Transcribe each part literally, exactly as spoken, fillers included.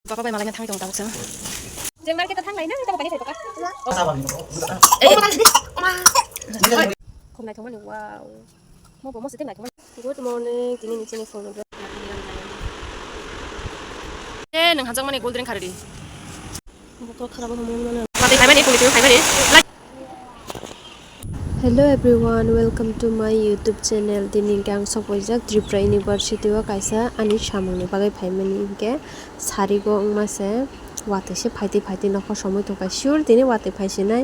Baba bai malaina thangwi tongo tabuk chwng. Je market o thang laina, tamo kainwi phai bwkha. Khum naithok mani, wow. Mo bo mo se naithok mani. Good morning, tini ni chini phone. Eh, nang hajak mani cold drink kharidi. Bokol khara bo mo mani. Mati khai mani, puli tu khai mani. Hello everyone, welcome to my YouTube channel. Tini hwnkhe ang sok paijak Tripura University o kaisa ani samung ni bagwi phaimani hwnkhe sari go wngma se watwi se phaitwi phaitwi nokho somoi tongkha sure tini watwi phaisinai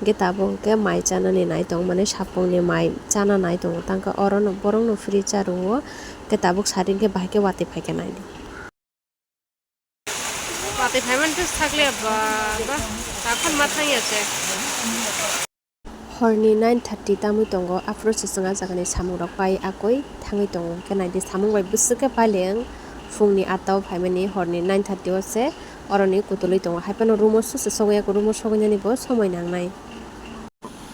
hwnkhe tabuk hwnkhe mai chanani nai tong mani sapung ni mai chana nai tongo tangkhe oro no borok no free cha rwo hwnkhe tabuk sari hwnkhe bahai khe watwi phaikha nai. Watwi phaimani khe sakle ba, ba, takhon ma thangya se. Horni nine thirty tamwi tongo, aphuru se chwng ah jagani samungrok pai akoi thangwi tongo. Hwnkhe naidi samung bai bwswk khe paileng phungni atta o phaimani horni nine thirty o se oroni kutulwi tongo. Haiphano room o sose sogwi ako, room o sogwi nani bo somoi nangnai.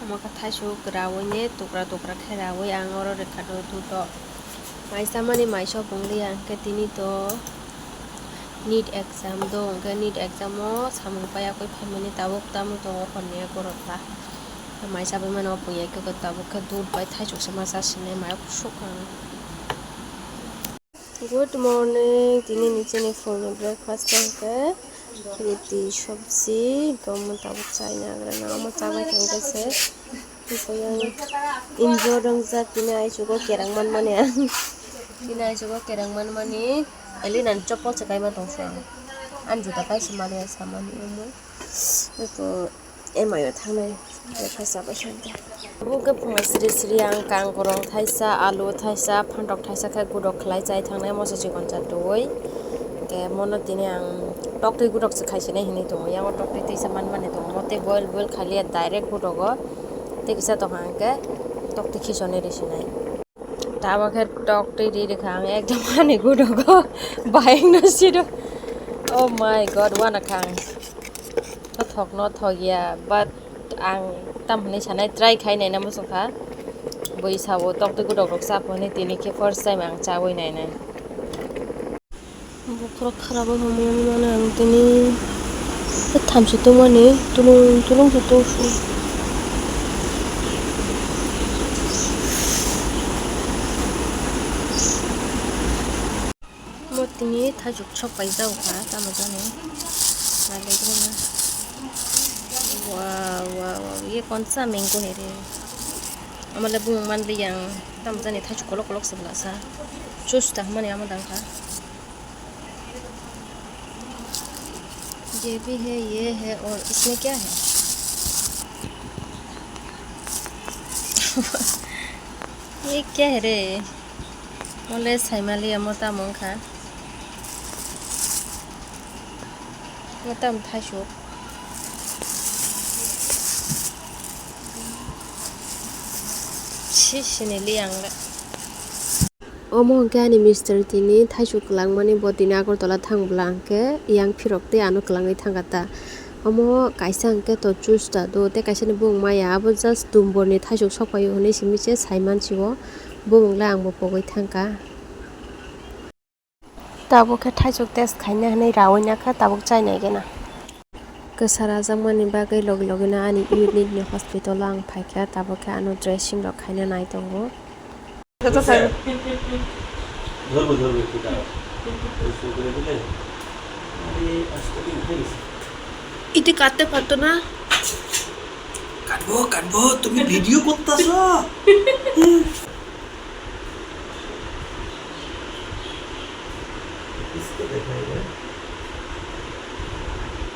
Omo khe thaisuk rawui ni tukra tukra khe rawui ang oro rwkha do duto. Mai chamani mai sop wng liya hwnkhe tini to NEET exam do hwnkhe NEET exam o samung pai akoi phaimani tabuk tamo tongo horni egaroh ta. Mai chabai mano o puya khe tabuk khe dudh bai thaisuk se ma chasinai mai kusuk ang. Good morning, tini ni chini phone ni breakfast hwnkhe ruti, sabji, hwnkhe omo tabuk chai nagra na, omo chabai thangkhe se enjoy wngjak, tini aichugo kerang manmani ang, tini aichugo kerang manmani, Elina ni chopol se kaima tongsa ang, ani juta kaisa maliya samani omo, eko. Emayo thangnai breakfast chabai sante. Bo khe phungai sri sri ang kangkorong thaisa, alu thaisa, phantok thaisa khe gudok khlai chai thangnai moso chikon chatwi. Hwnkhe mono tini ang toktwi gudok se khaisinai hinwi tongo. Yango toktwi twisa manmani tongo. Mote boil boil khailiya direct gudogo. Tei kisa tongkha hwnkhe toktwi khisoni risinai. Tabuk khe tok twi ri rikha ang ekdom ani gudogo bayengno siro. Oh my God, uanakha ang. Thokno thokya, but ang tam hinwi sanai try khai naina muchungkha. Bui sao tok twi gudokrok chap hinwi tini khe first time ang chaui nainai. Bokhorok khara bo hamya mano ang tini thamchi tongmani tulung tulung se tongsi. Bo tini thaichuk sok pai jao kha tamo jani nailaikhe na. Wow, wow, wow, ye konsa mango hai re. Amole bumung manliya ang tamo jani thaichuk kolok kolok se bwlasa. Juice ta hwnmani amo dang kha. ये भी है, ये है और इसमें क्या है? ये क्या है रे? Mole saimali amo tamo wngkha. Mo tamo thaisuk. Si sinili ang le. Omo hwnkhe ani mister tini thaichuk kwlangmani, bo tini Agartala thang bwla hwnkhe yang phirok tei ano kwlangwi thangkha ta. Omo kaisa hwnkhe to juice ta do tei kaisa ni bumung maya, abo just dumborni thaichuk sokphaio hinwi simi se saimansi o, bumung le angbo pogwi thangkha. Tabuk khe thaichuk test khaina hinwi raui nakha, tabuk chainai gana. Kwsa rajakmani bagwi logi logi no ani unit ni hospital o ang phaikha, tabuk khe ano dressing rok khaina nai tongo. ধরবো, ধরবো, একটু দাঁড়াও। একটু করে দিলে। আরে, আজকে দিন হয়ে গেছে। এটা কাটতে পারতো না? কাটবো, কাটবো, তুমি ভিডিও করতেছো? इसको देखा है,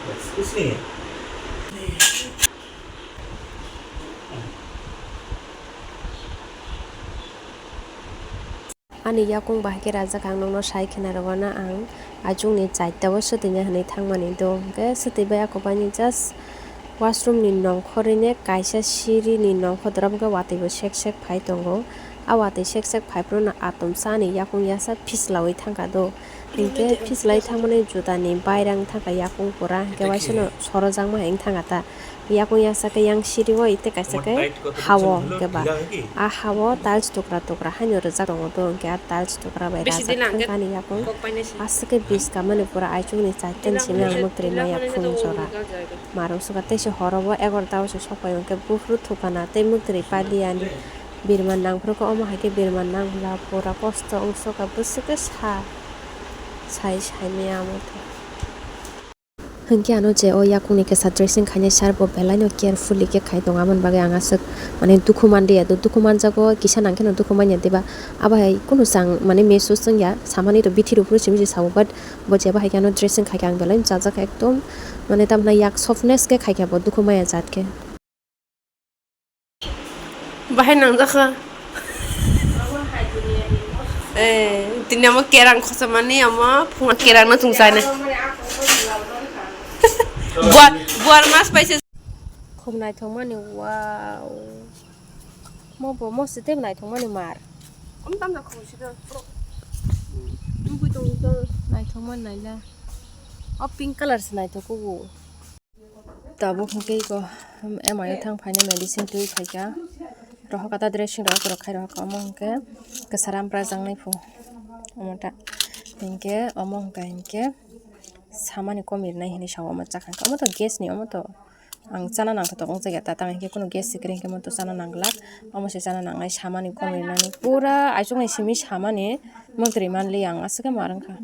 बस, कुछ नहीं है। Ani yakung bahai khe rajak ang nokno sai khena rwna ang achukni chaita o swtwina hinwi thangmani do hwnkhe swtwi bai ako baini just washroom ni nongkhorwi ne kaisa siri ni nongkhor dora bwkhe watwi bo sek sek phai tongo A watwi sek sek phaiphruno atomsa ani yakung yasa phislaui thangkha do. Hinkhe phislai thangmani judani bairang thangkha yakung pura, hinkhe waisano sorojakma hai wng thangkha ta. Yakung yasa khe yang siri o tei kaisa khe ha-o hinkhe ba. A ha-o tiles tukra tukra haino rijak tongo do, hinkhe a tiles tukra bai rajak thangkha ani yakung. Aswk khe biska mani pura aichukni chaitani simi ang mwktwrwi maya phung jora. Marung swkha tei se horo bo egarota o se sokphai hinkhe buphuru thukana tei mwktwrwi paliya ani. Birman nangphuru khe omo hai khe birman nangla pura kosto wngsuka bwswk khe sa sai saimaya omo khe. Hinkhe ano je o yakungni kisa dressing khainai sir bo belai no carefully khe khai tongo, aboni bagwi ang aswk mane dukhu manliya do, dukhu manjago kisa nang kheno dukhu manya diba, abo hai kunu chang mane mehsus wngya samani to bithi rok phuru simi se sao, but bo jeba hai khe ano dressing khai khe ang belai no chajak ekdom mane tamni yak softness khe khai khe bo dukhu manya jat khe. Bahai nangjakha. Eh, tini amo kerang khosamani amo phunga kerang no chwng chai nai. Buar, buar mas paisa. Khum naithokmani, wow. Mo bo mo se tei naithokmani mar. Om tam da khum si do. Tungkui tong tong. Naithokmani naila. O pink colour se naithok kugo. Tabuk hwnkhe iko M I o thang phaina medicine twi phaikha. Rohor kata dressing rok rok khai rohor kha, omo hwnkhe kwcharo amprajak nai phu. Omo ta hinkhe omo hwnkha hinkhe samani komirnai hinwi sao, omo chakha hinkhe omo to gas ni, omo to ang chana nangthotok wngjakya ta, tamo hinkhe kunu gas se kwrwi hinkhe omo to chana nanglak, omo se chana nangnai samani komirnani pura aichukni simi samani mwktwrwi manliya ang aswk khe mar wngkha.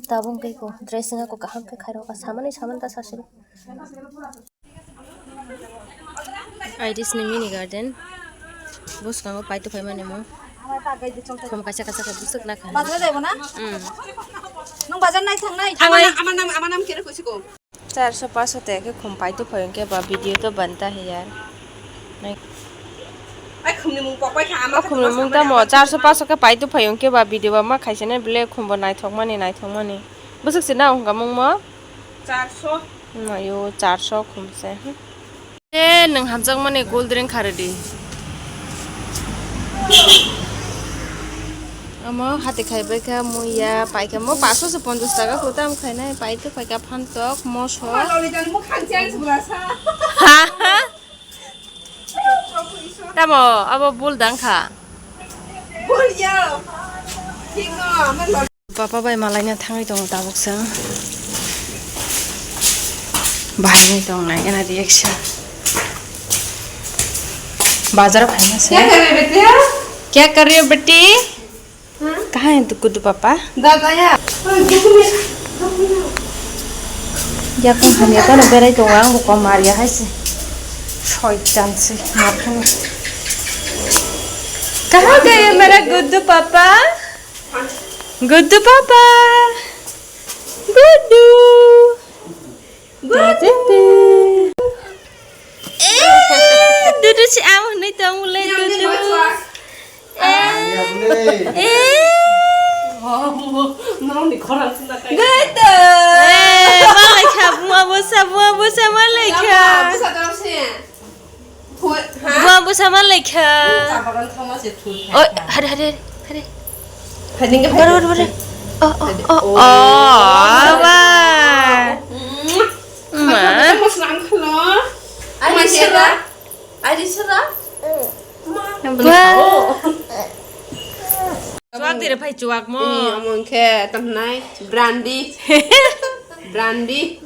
Tabuk tei ko dressing ako kaham khe khairok, samani samani ta sasiro. Iris ni mini garden. Bwskango paito phaimani mo. Khum kaisa kaisa khe bwswk nakha. Bazar jaibo na? Hmm. Nwng bazar nai thangnai? Thangnai. Ama nam, ama nam khe rw kuisiko. Charso paso te khe khum paito phai hwnkhe ba video to banta he yaar. Ai khumni mung pokpai kha ama. O khumni mung tamo charso paso khe paito phai hwnkhe ba video ba ma khaisene bele khumbo naithokmani naithokmani. Bwswk se na hwnka mung mo? Charso. Mayo charso khumse. E nwng hamjakmani cold drink kharidi. Omo hati khaibai kha muiya paikha mo paso se ponchash taka ko tam khainai paito paikha phantok moso. Tamo abo bul dang kha. Papa bai malaina thangwi tongo tabuk se. Bahai tongnai ena reaction. Bazar phaina se. Kya kar rahi ho beti? Kya kar rahi ho beti? Kahan hai tu gudu papa? Dada ya. Yakung hamya tano berai tongo ang bo kom marya hai se. Soitan se markhana. Kahan gaye mera gudu papa? Gudu papa. Gudu. Gudu. Eh, dudu si am hwnwi tong le dudu. Eh. Eh. Gudu. Eh, malai kha, buma busa, buma busa malai kha. Bua bwsa man lai kha. Oi, hare, hare, hare. Bare, bare, bare. Oh, oh, oh, oh, ba. Ma. Ba. Chuak dire phai chuak mo. Ini omo hwnkhe tamnai brandy. Brandy.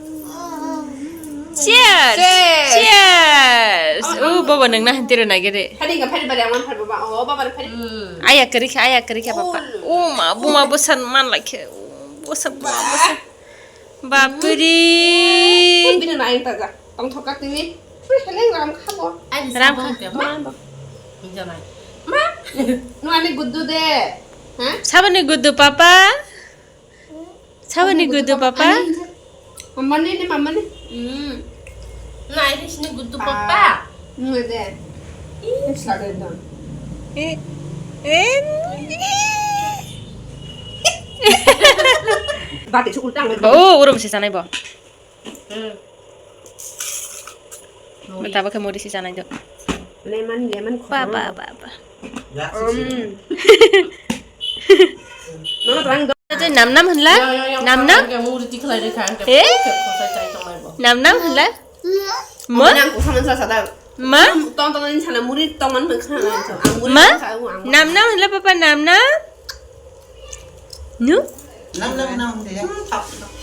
Cheers. Cheers. Cheers. Oh, oh, oh. Baba nwng na hantiro nagere. Phadi ka phadi bari aman phadi baba. Oh, baba phadi. Aya kari kha, aya kari kha papa. Oh, ma, buma bosan man lai khe. Bosan, buma bosan. Bapri. Bini na ayang taja. Tong thoka tini. Ui, heleng ram kha bo. Ram kha. Ma. Ma. Nwng ani guddu de. Ha? Sabani guddu papa. Sabani gudu papa? Mamani ni mamani. Hmm. Na ini sini gudu papa. Nge de. Ini sare dong. Eh. Eh. Bati su ultang. Oh, urum si sanai bo. Hmm. Tabuk khe muri se chanai do. Lemon, lemon. Ba, ba, ba, ba. Yak sisi. Mama, terang dong. Tei nam nam hwnla? Yo, yo, yo, nam nam? Ang muri tikhlai rikha, ang he? Khosai chai tonglai bo. Nam nam hwnla? Ma? Ang kusa mansa sadar. Ma? Tong tong ni sana muri tong man khana. Ang muri ma? Khana, ang muri. Nam nam hwnla papa, nam nam? Nu? Nam nam nam de.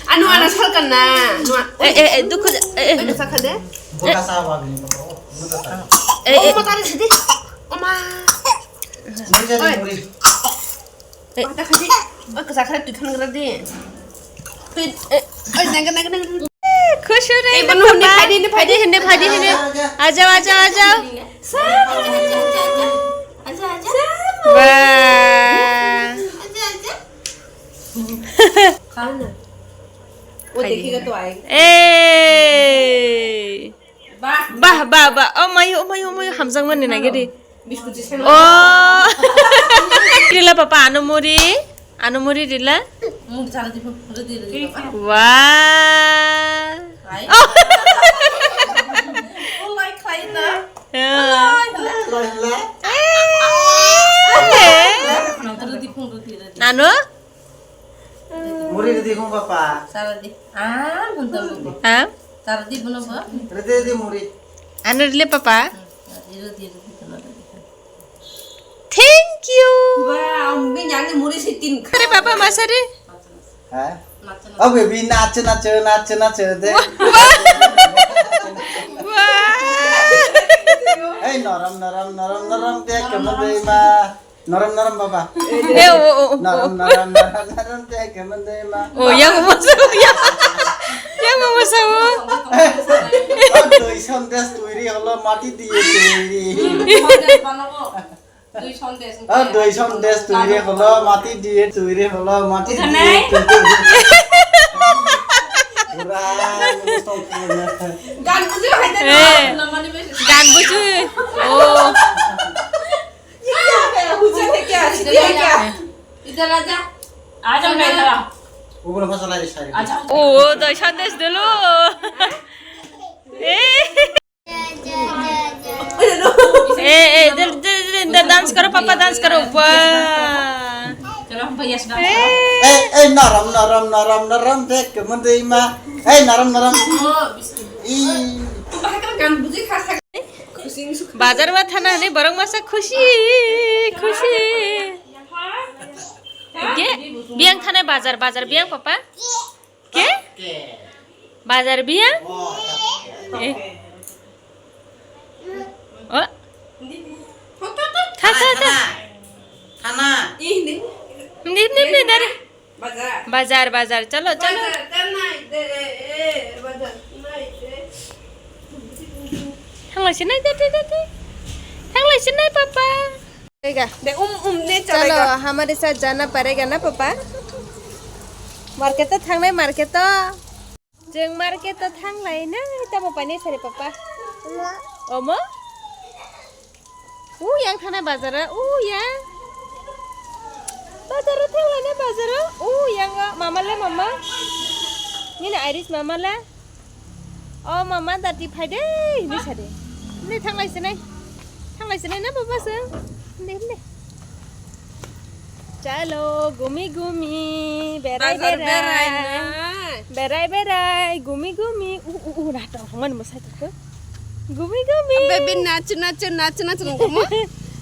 Anu ana salkan na. Eh, eh, eh, dukhu, eh, eh. Anu sakha de. Boka sa ba ni ko. Boka sa. Eh, eh. Oma tari sidi. Oma. Muri jadi muri. Eh. Mata khadi. Oi, kasa khadi tu khan gradi. Oi, nang nang nang. Khush ho rahe. Eh, banu, papa. Phadi, phadi, phadi, phadi. Aa jao, aa jao, aa jao. Aja, aja. Wah. Aja, aja. Khana. Wo dekhega to aaye. Eh. Bah. Bah, bah, bah. Oh mayo, oh mayo, oh mayo, hamjakmani nai gede. Biscuit se. Oh. Rila papa, ano muri. Ano muri rila. Muri chara di, muri di, muri di, papa. Wah. Khai. Oh. Oh, lai khai na. Ya. Oh, lai, lai. Eh. Nang tara di phung roti roti. Nano? Muri ridi khong papa. Saradi. Ah, bunta bunta. Ha? Saradi buno ba? Ridi ridi muri. Anu rile papa. Ridi ridi ridi. Thank you. Wah, ambi nyane muri sitin. Are papa masare. Ha? Oh baby, nacho nacho nacho nacho de. Wah. Hey, norom norom norom norom, dia kemana ma? Norom norom baba. Eh, oh, oh, oh. Norom norom norom norom te ke mande ma. Oh, yang mo sa, yang, yang mo sa, oh. Doi sandesh tuiri holo mati diye tuiri. Doi sandesh. Ah, doi sandesh tuiri holo mati diye tuiri holo mati diye tuiri. Pura. Gan bujo hai de. Eh. Gan bujo. Oh. Idhar aa ja. Aa ja, main karo. Ugro phasa lai sari. Acha. Oh, doi sandesh dilo. Eh. Eh, eh, idhar, idhar, idhar, idhar dance karo, papa dance karo. Wah. Chalo, hum bhaiya se dance karo. Eh, eh, naram, naram, naram, naram, dek, mandai ma. Eh, naram, naram. Oh, biscuit. Ih. Tu bahai karo gan buji kha kha. Bazar ma thana hwnwi borok masa khusi, khusi. Ke? Biyang thanai bazar, bazar biyang papa? Ke? Bazar biyang? Eh. Oh. Tha, tha, tha. Thana. Hindi, hindi, hindi, dari. Bazar. Bazar, bazar. Chalo, chalo. Bazar, ta nai de, eh, bazar, nai de. Thanglai se nai de, de, de, de. Thanglai se nai, papa. Ega. De, um, um, ne, chalo, chalo, hamare saath jana padega na, papa? Market o thangnai, market o. Chwng market o thanglai nai, tamo painai sari, papa. Omo? Uyang thana bazar o, uyang. Bazar o thanglaina bazar o, uyang o. Mama le mama. Nini Iris mama le. O mama dati phai de, hinwi sa de. Hinwi thanglai sinai. Thanglai sinai na baba se. Hinwi, hinwi. Chalo, gumi gumi, berai bazar berai. Berai na. Berai berai, gumi gumi. U, u, u, na tong hongmani mwsai tongkho. Gumi gumi. Baby nacho, nacho, nacho, nacho nang komo.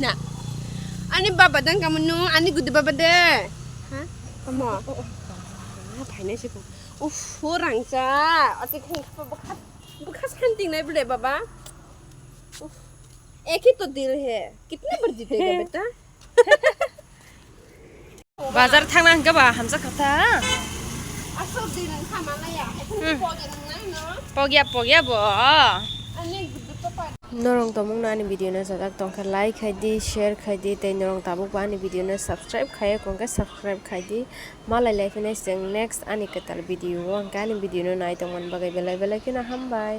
Na. Ani baba dang kamu nu, ani gudu baba de. Ha? Komo. Oh, oh. Ah, phainai se ko. Uff, rangcha. Ati khang khapa bwkha, bwkha santing nai bwle baba. Uff. Ek hi to dil hai. Kitna bar jitega beta? Bazar thangna hwnkhe ba hamjak kha ta. Aswk din thama nai ya. Hmm. Pogya nang nai no. Pogya, pogya bo. Ani gudu papa. Norok tongmung no ani video no sajak tongkha, like khai di, share khai di, tei norok tabuk bo ani video no subscribe khaiya kongkhe subscribe khai di. Malai lai phai nai chwng next ani kwtal video o, hwnkhe ani video no nai tongmani bagwi belai belai kheno hambai.